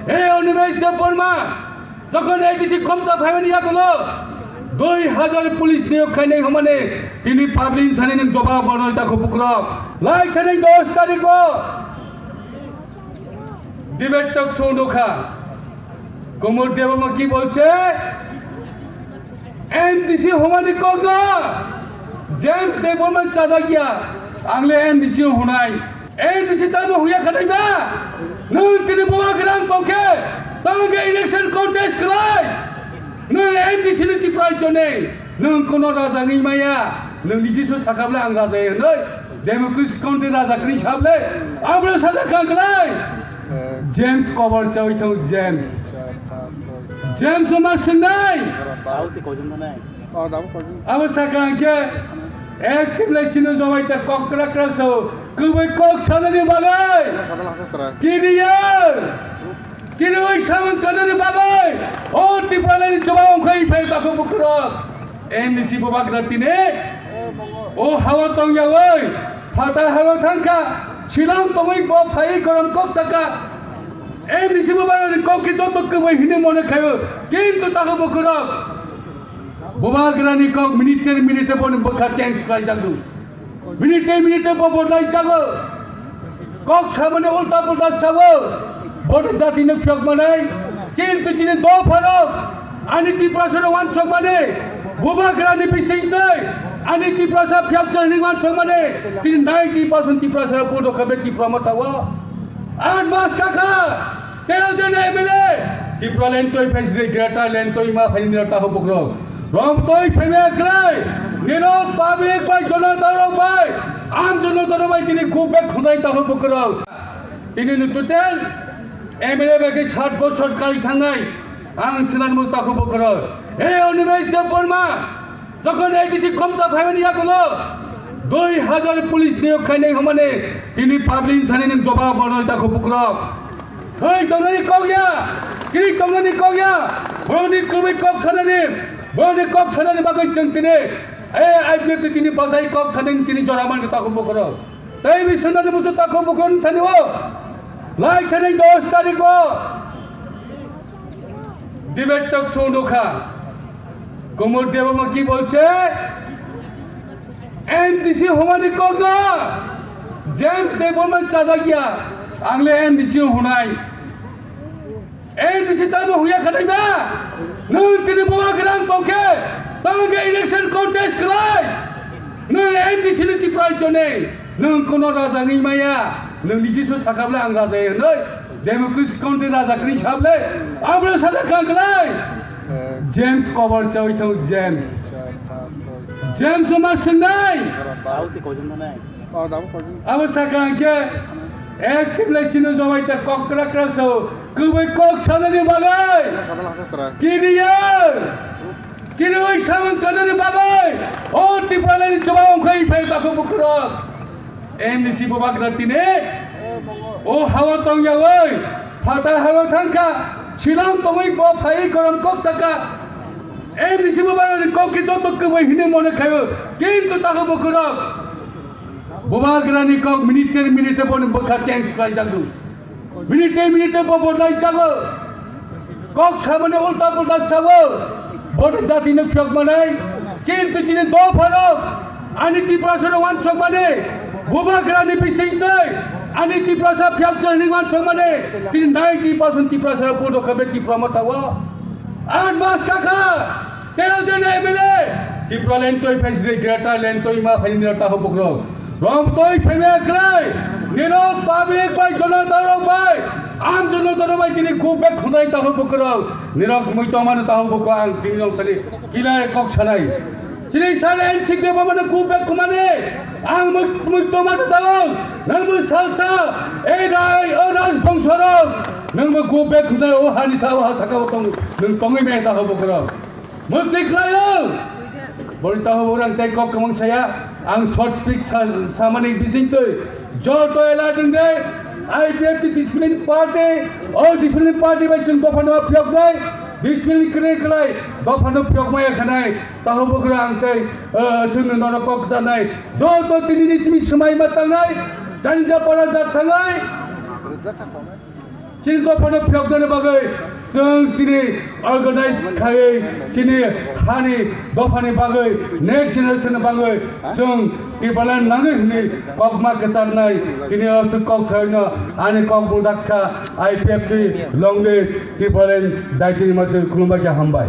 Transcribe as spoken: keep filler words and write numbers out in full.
He Animesh Debbarma, jokhon A D C khomta phaimani yagulo dui hajar police niyok khainai hwnmani tini public thani nwng jobab rwnai takhu bukrok. Lai thani dos tarikh o debate talk show nukha. Kumar Debbarma ki bolche? M D C hwnmani kok no James Debbarma chajak ya, ang le M D C hwnai. M D C tamo hwnya khatai ba? Nwng tini boba grang tongkhe, tamo khe election contest khlai. Nwng M D C ni Tipra jone, nwng kono raja ni maya, nwng niji so sakable ang raja ya hwnoi. Democracy country raja kri sable, abro saja kang khlai. James cover chawi thong James. James ma sinai. Abo saka hwnkhe ek siblai chini jomai ta kok krak krak sao. Kwbai kok sanani bagwi. Kiriya. Kiriwi samung kanani bagwi. O Tipraland ni jobab wngkhai phai takhu bukrok. M D C bubagra tini. O hawa tongyawi. Phata halo thangkha. Silang tongwi bo phai korom kok saka. M D C bubagra ni kok ki joto kwbai hini mone khayo. Kintu takhu bukrok. Bubagrani kok minute minute boni bwkha change khlai jago. Minute minute bo bodlai jago. Kok samani ulta pulta sago. Boni jati no phiyok manai. Kintu chini do pharo. Ani Tiprasa no wansok mani. Bubagrani bising doi. Ani Tiprasa phiyok jani wansok mani. Tini ninety percent Tiprasa pudo khabe Tipra mata wo. Aat mas kaka. Tero jon M L A, Tipraland toi phaisri, Greater Land toi ma phaini rok takhuk bukrok. Rom toi phaimaya khlai, nirok public bai jonata rok bai, am jonata rok bai tini go back khwnai takhuk bukrok. Tini ni total M L A bai khe sat bosor kali thangnai, ang swnamwi takhuk bukrok. Hey Animesh Debbarma, Jokhon A D C khomta phaimani yagulo dui hajar police niyok khainai hwnmani tini public thani nwng jobab rwnai takhuk bukrok. Thwi tongnani kok ya, kiri tongnani kok ya, borokni kwrwi kok sanani, borokni kok sanani bagwi chwng tini, eh, I P F T tini bwsai kok sanani tini jora mankha takhuk bukrok. Tei bini swngnani muchung takhuk bukrok thani o, lai thani dos tarikh o. Debate talk show nukha. Kumar Debbarma ki bolche? M D C hwnmani kok no James Debbarma chajak ya. Ang le M D C hwnai. M D C tamo hwnya khatai ba? Nwng tini boba grang tongkhe, tamo khe election contest khlai. Nwng M D C ni Tipra jone. Nwng kono raja ni maya, nwng niji so sakable ang raja ya hwnoi, democracy country raja kri sable, abro saja kang khlai. James cover chawi thong James. James ma sinai. Abo saka hwnkhe ek siblai chini jomai ta kok krak krak sao, kwbai kok sanani bagwi. Kiriya. Kiriwi samung kanani bagwi o Tipraland ni jobab wngkhai phai takhuk bukrok. M D C bubagra tini o hawa tongyawi phata halo thangkha, silang tongwi bo phai korom kok saka. M D C bubagra ni kok ki joto kwbai hini mone khayo, kintu takhuk bukrok bubagra ni kok minute minute boni bwkha change khlai jago. Minute minute bo bodlai jago. Kok samani ulta pulta sago. Boni jati no phiyok manai. Kintu chini do pharo. Ani Tiprasa no wansok mani. Bubagra ni bising doi. Ani Tiprasa phiyok jani wansok mani. Tini ninety percent Tiprasa pudo khabe Tipra mata wo. Aat mas kaka. Tero jon M L A, Tipraland toi phaisri, Greater Land toi ma phaini rok takhuk bukrok. Rom toi phaimaya khlai, nirok public bai jonata rok bai, am jonata rok bai tini go back khwnai takhuk bukrok. Nirok mui tongmani takhuk bukrok ang tini rok tani kilai kok sanai. Chini sale N C P mano go back khwnani, ang mui, mui tongmani takhuk, nang mui salsa, ei rai, o raj bongso rok, nang mui go back khwnai o hani sa o ha saka o tong, nang tongwi maya takhuk bukrok. Mukti khlaio. Boni takhuk bukrok ang tei kok kwmang saya. Ang short speech sa-, samani bisingtwi joto alert wng de. I P F T discipline party, o discipline party bai chwng dophano phiyoknai. Discipline kwrwi khlai dophano phiyokmaya khanai. Takhuk bukrok ang tei, eh, chwngno nono kok sanai. Joto tinini simi swmai ma tangnai. Janija para jat thangnai. Chini dophano phiyoknani bagwi chwng tini organize khaiwi chini hani dophani bagwi next generation ni bagwi chwng Tipraland nangwi hwnwi kokma kwcharnai tini o chwng kok saino ani kok bwdak kha I P F T long live Tipraland daitini mate khulumba khe hambai.